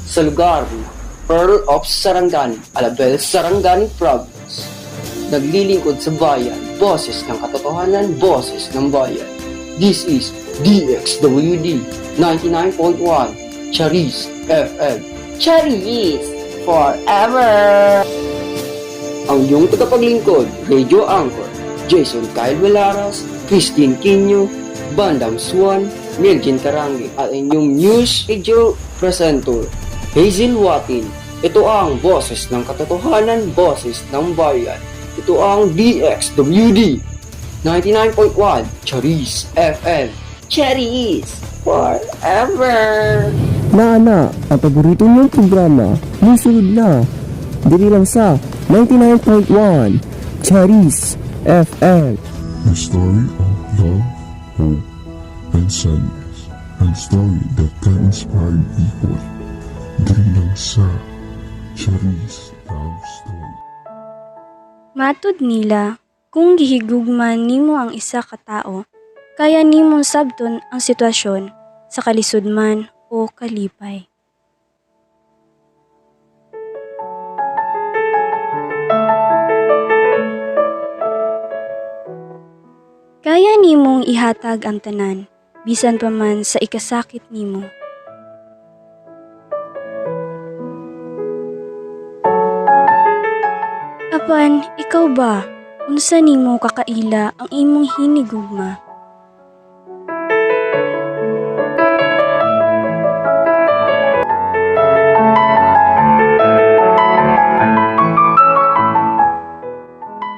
Sa lugar ng Pearl of Sarangani, Alabel, Sarangani Province. Naglilingkod sa bayan, boses ng katotohanan, boses ng bayan. This is DXWD 99.1 Charis FM. Charis forever! Ang iyong tagapaglingkod, Radio Anchor, Jason Kyle Velaras, Christine Quino, Bandam Swan, Melvin Karangi, at inyong news radio presenter, Hazel Watin. Ito ang boses ng katotohanan, boses ng bayan. Ito ang DXWD 99.1 Charis FM. Charis forever! Naana, ang paborito niyong programa, musulod na. Diri lang sa 99.1 Charis FM. The story of love, hope, and sadness. And story that can inspire people. Diri lang sa Charis Love Story. Matud nila, kung gihigugma nimo ang isa ka tawo, kaya nimong sabton ang sitwasyon sa kalisod man o kalipay. Kaya nimong ihatag ang tanan, bisan pa man sa ikasakit nimo. Apan, ikaw ba? Unsa nimo kakaila ang imong hinigugma?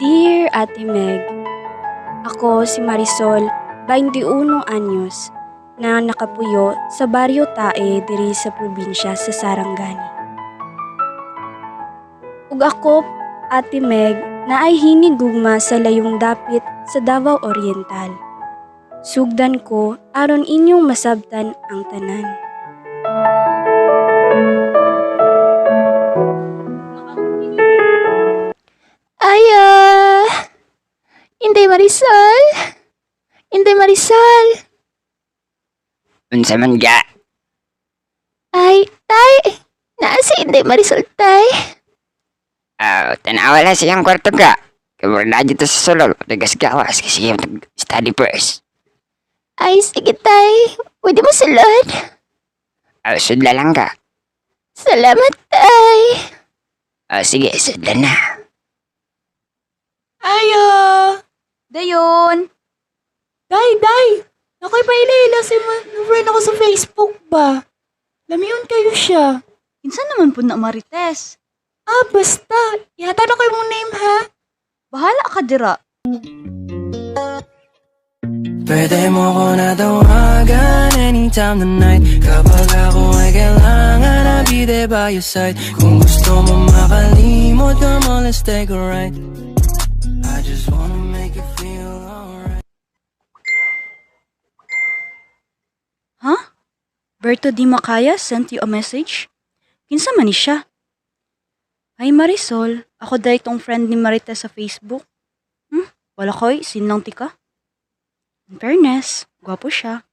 Dear Ate Meg, ako si Marisol, 21 anyos, na nakapuyo sa Baryo Tae diri sa probinsya sa Sarangani. Ug ako, Ate Meg, na ay hinigugma sa layong dapit sa Davao Oriental. Sugdan ko aron inyong masabtan ang tanan. Aya! Inday Marisol! Inday Marisol! Unsa man ga? Ay, tay! Naa si Inday Marisol, tay! Ah, tanawa lang siyang kwarto ga. Kamura na dito sa sulod. Nagasgawas kasi yung study first. Ay, sige, tay. Pwede mo sulod. Ah, sudla lang ka. Salamat, tay! Ah, sige, sudla na. Ayo! Dayon! Day, day! Nakoy paila-ila si friend ako sa Facebook ba? Lamiyon kayo siya. Kinsa naman po na Marites? Ah, basta. Yata na kayo mong name, ha? Bahala ka dira. Pwede mo ko na tawagan anytime tonight. Kapag ako ay kailangan, I'll be there by your side. Kung gusto mo makalimot, come on, let's take a ride. I just wanna make you feel alright. Huh? Berto Di Macaya sent you a message? Kinsa man ni siya? Hi Marisol, ako dahil tong friend ni Marites sa Facebook. Wala ko'y, sin lang tika. In fairness, gwapo siya.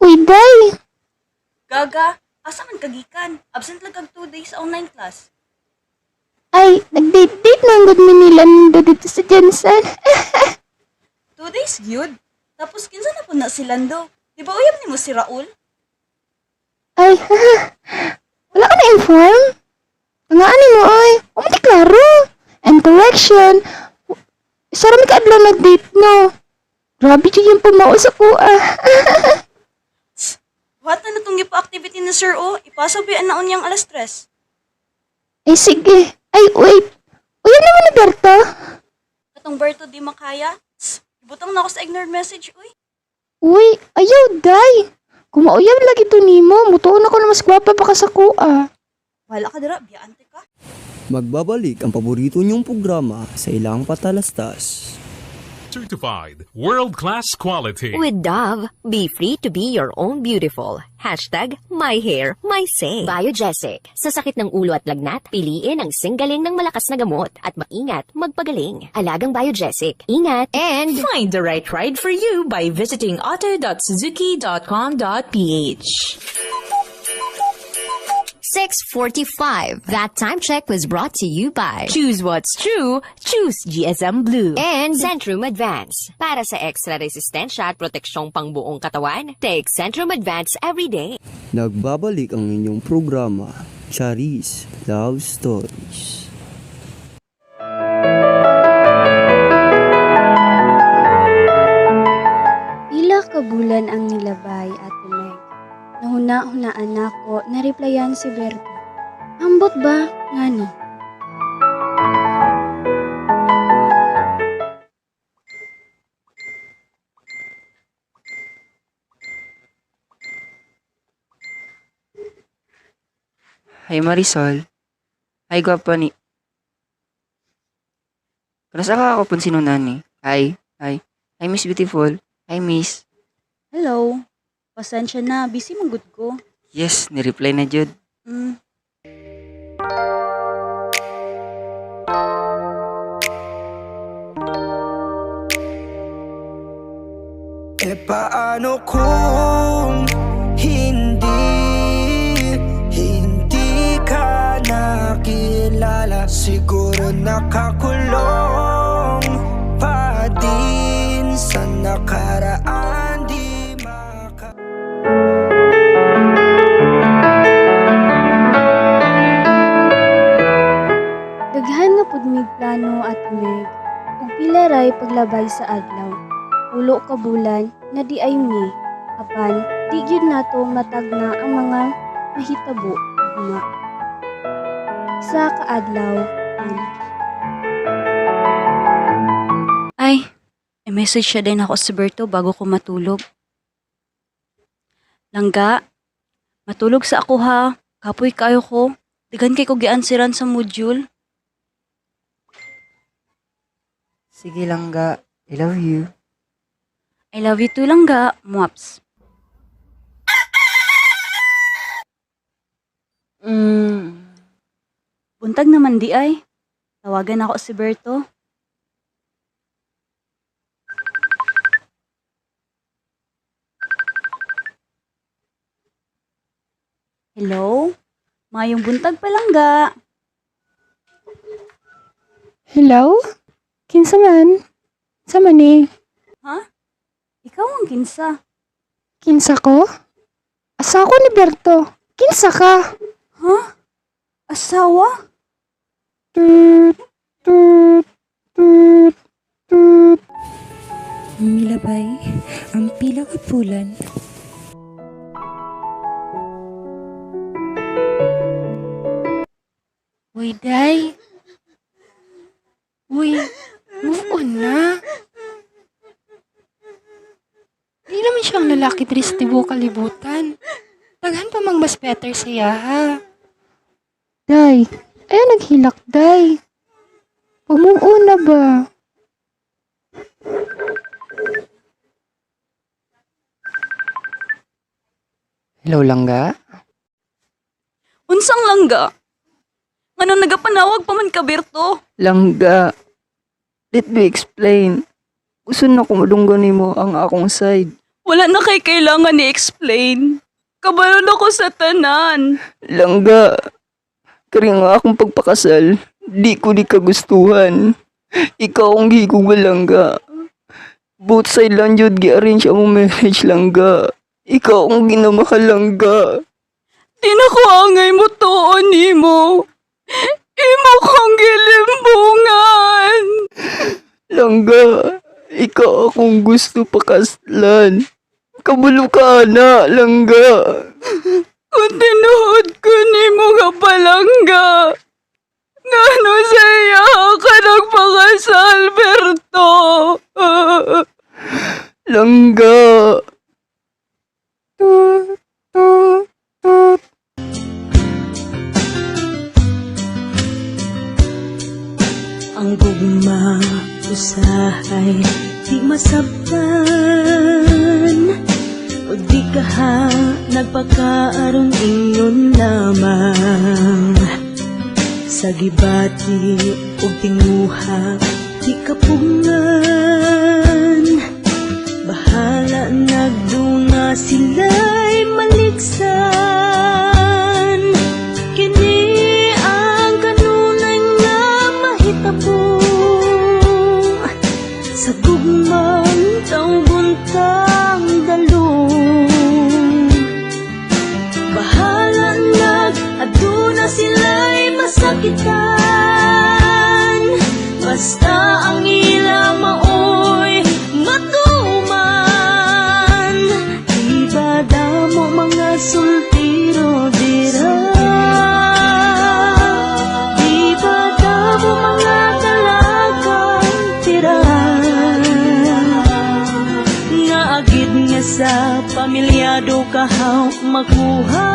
Uy, day! Gaga, asa man kagikan? Absent lang kag 2 days sa online class. Ay, nag-date-date na ang good Manila nando dito sa Jensen. 2 days gyud. Tapos kinsa na po na si Lando? Di ba uyab nimo si Raul? Ay, wala ka na-inform? Ang ano mo, ay, umuti klaro. And correction, isa rami ka adlaw nag-date, no? Grabe dyan yung pumao sa kuha. What na natong activity ni Sir O? Ipasabihan na unyang alas 3. Ay, sige. Ay, wait. Uy, naman ni Berto. Katong Berto Di Makaya? Tss, ibutang na ako sa ignored message, uy. Uy, ayaw, day. Kung mauyab lagi to nimo, mutuon ako na mas gwapa pa ka sa kuha. Wala ka dira, biyaan ka. Magbabalik ang paborito niyong programa sa ilang patalastas. Certified world-class quality. With Dove, be free to be your own beautiful. #MyHairMySay. Biogesic. Sa sakit ng ulo at lagnat, piliin ang singgaling ng malakas na gamot at maingat magpagaling. Alagang Biogesic. Ingat and Find the right ride for you by visiting auto.suzuki.com.ph. 6:45. That time check was brought to you by Choose what's true. Choose GSM Blue. And Centrum Advance. Para sa extra resistensya at proteksyong pangbuong katawan, take Centrum Advance every day. Nagbabalik ang inyong programa, Charis Love Stories. Pila ka bulan ang nilabay, Ate Meg. Nahuna-hunaan nako na replyan si Berto. Ambot ba ngano? Hi Marisol. Hi gwapa ni. Kanasa ka ako pun sinunani. Hi, hi. Hi Miss Beautiful. Hi Miss. Hello. Pasensya na, busy man gud ko. Yes, ni-reply na jud. E paano kung hindi, hindi ka nakilala? Siguro nakakulong pa din sa nakaraan. Di maka Daghan na pud mig plano, Ate Meg. Ug pila ray paglabay sa adlaw. 8 ka bulan na di ay mi. Apan di gyud nato matagna ang mga mahitabo ugma. Isa ka adlaw an. Ay, i-message siya din ako si Berto bago ko matulog. Langga, matulog sa ako ha. Kapoy kayo ko. Digan kay ko giansiran sa module. Sige langga. I love you. I love you too, Langga. Mwaps. Buntag naman di ay. Tawagan ako si Berto. Hello? Mayong buntag palangga. Hello? Kinsa man? Sa man eh? Ha? Ikaw ang kinsa. Kinsa ko? Asa ko ni Berto. Kinsa ka? Ha? Asawa? Toot, toot, toot, toot. Milabay ang pila ka bulan. Uy, Day. Uy, move on na. Di naman siya ang lalaki diri sa tibuok kalibutan. Daghan pa mang mas better sa iya, ha. Day, ayaw naghilak, Day. Pag-move on na ba? Hello langga. Unsang langga? Ngano nagapanawag pa man ka, Berto? Langga. Let me explain. Gusto na kumadunggan nimo ang akong side. Wala na kay kailangan ni-explain. Kabalo na ko sa tanan. Langga. Kaya nga akong pagpakasal, di ko di kagustuhan. Ikaw ang gigugma langga. Both side lang jud gi-arrange ang marriage langga. Ikaw ang ginamahal langga. Di na ko angay mo tuon nimo. Imo kong gilimbungan. Langga, ikaw akong gusto pakaslan. Kabulo ka na, langga. Kung tinuod ko nimo nga palangga. Ngano sa iya ka nagpakasal, Berto? Langga. Toot, toot, toot. Ang gugma usahay Di masabtan o di ka ha nagpakaaron ingon lamang sa gibati og tinguha di ka pugngan. Bahala nagduna sila'y maligsan. Kini ang kanunay nga mahitabo sa gugmang tawbuntang dalong. Bahala nag aduna sila'y masakitan, basta ang ila maoy matuman. Di ba damo mga sultiro dira? Di ba damo mga dalagang tira? Nga agid nga sa pamilyado kahaw makuha.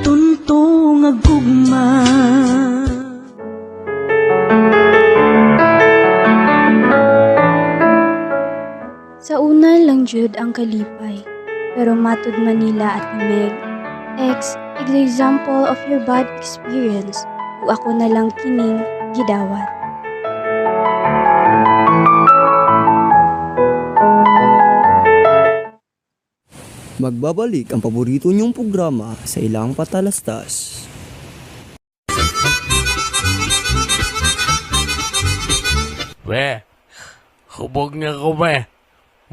Tunto nga gugma. Sa una lang jud ang kalipay, pero matud man nila, Ate Meg, Ex is the example of your bad experience ug ako na lang kining gidawat. Magbabalik ang paborito niyong programa sa ilang patalastas. Be, hubog na ko be.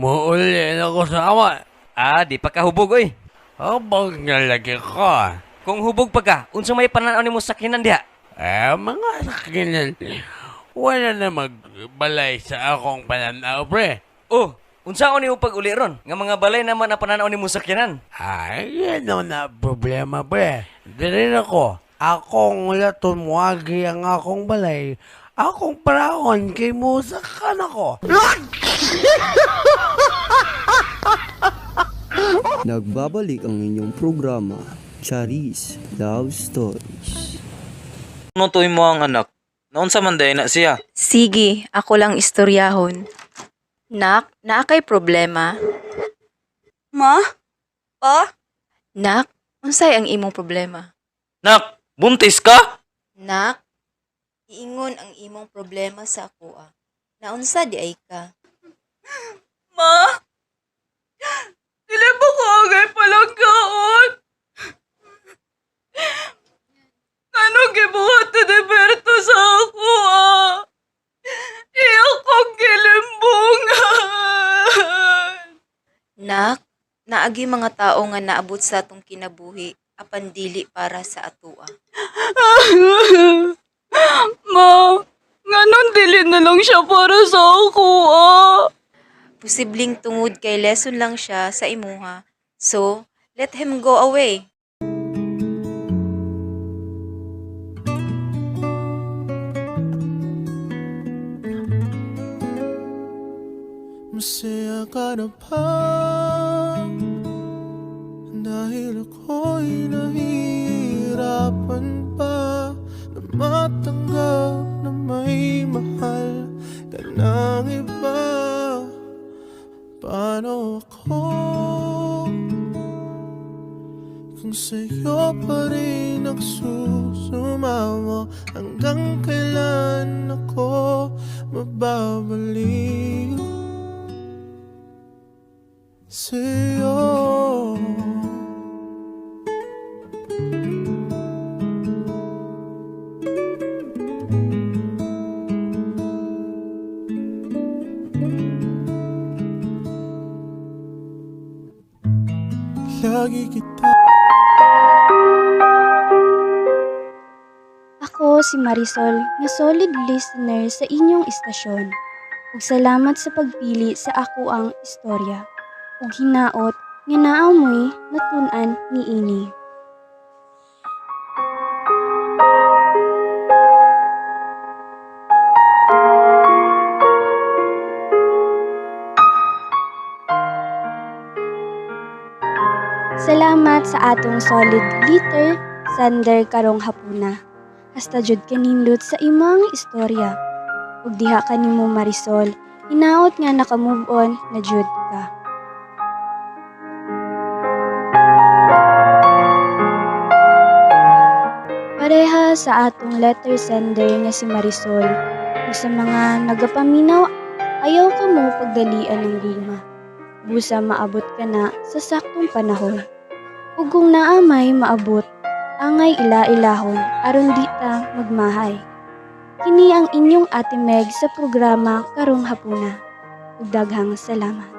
Muuli na ko sa ama. Ah, di pa ka hubog oy. Hubog na lagi ko. Kung hubog pa ka, unsa may pananaw nimo sa sakyanan diha? Eh, mga sakyanan, wala na magbalay sa akong pananaw, pre. Oh, unsaon nimo pag-uli ron? Nga mga balay naman ang pananaw nimo sa sakyanan. Ay, yan na problema, pre. Dili ako. Akong laton muagi ang akong balay. Akong paraon kay musakan ako. Nagbabalik ang inyong programa, Charis Love Stories. Ano to mo ang anak? Naunsa man diay na siya? Sige, ako lang istoryahon. Nak, naa kay problema? Ma? Pa? Nak, unsay ang imong problema? Nak, buntis ka? Nak, iingon ang imong problema sa akoa. Naunsa di ay ka? Ma? Dili ba ko angay palanggaon? Anong gibuhat ni Berto sa ako ah? Iya kong gilimbungan. Nak, naagi mga tao nga naabot sa atong kinabuhi apan dili para sa atoa. Ma, nganong dili na lang siya para sa ako ah? Posibleng tungod kay lesson lang siya sa imuha. So, let him go away. Masaya ka na ba? Dahil ako'y nahihirapan pa na matanggap na may mahal ka ng iba. Paano ako kung sa'yo pa rin nagsusumamo? Hanggang kailan ako mababaliw sa'yo? Lagi kita. Ako si Marisol nga solid listener sa inyong istasyon. Ug salamat sa pagpili sa ako ang istorya. Ug hinaot nga naa mo'y natun-an niini. Salamat sa atong solid letter sender karong hapuna. Hasta jud kanindot sa imong istorya. Ug diha ka nimo, Marisol, hinaot nga naka-move on na jud ka. Pareha sa atong letter sender nga si Marisol ug sa mga nagapaminaw, ayaw kamo pagdalian ng gugma. Busa maabot ka na sa saktong panahon. Ug kung naa may maabot, angay ila-ilahon aron di ta magmahay. Kini ang inyong Ate Meg sa programa karong hapuna. Ug daghang salamat.